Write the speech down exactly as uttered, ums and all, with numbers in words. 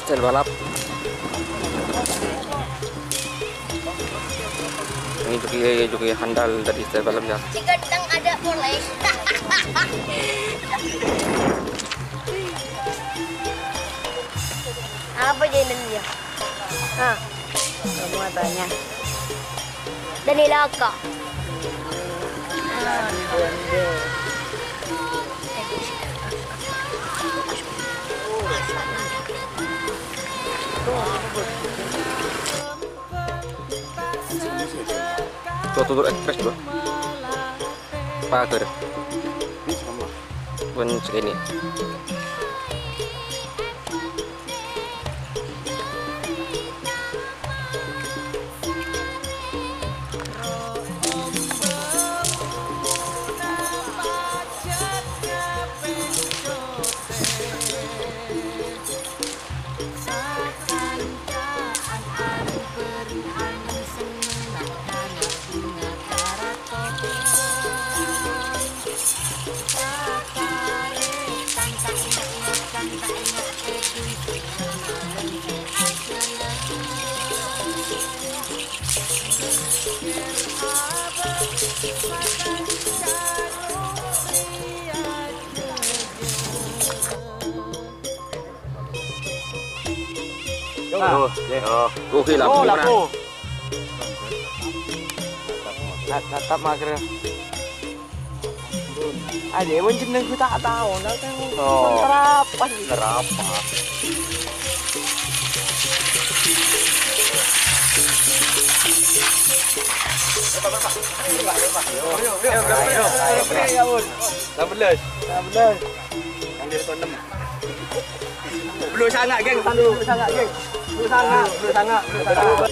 Style balap. Ini juga, juga handal dari style balap ya. Cigatang ada polè. Apa jârèya? Hah? Kamu tanya. Danila ka. Tuh, tuh, tuh, eh, fresh, bro. Pager. Pon segini. Yo, yo. Oke, lah, Oh, pokoknya. laku. Nat-, natap mager. Aja, mon jeneng ku tak tau, nah, kan Oh. Terapas gitu. Terapas. Ayo, ayo, ayo, ayo, ayo. Enam belas. Enam belas. Yang dari tahun enam. Belum sangat, geng. Belum sangat, geng. Belum sangat, belum sangat, belum sangat.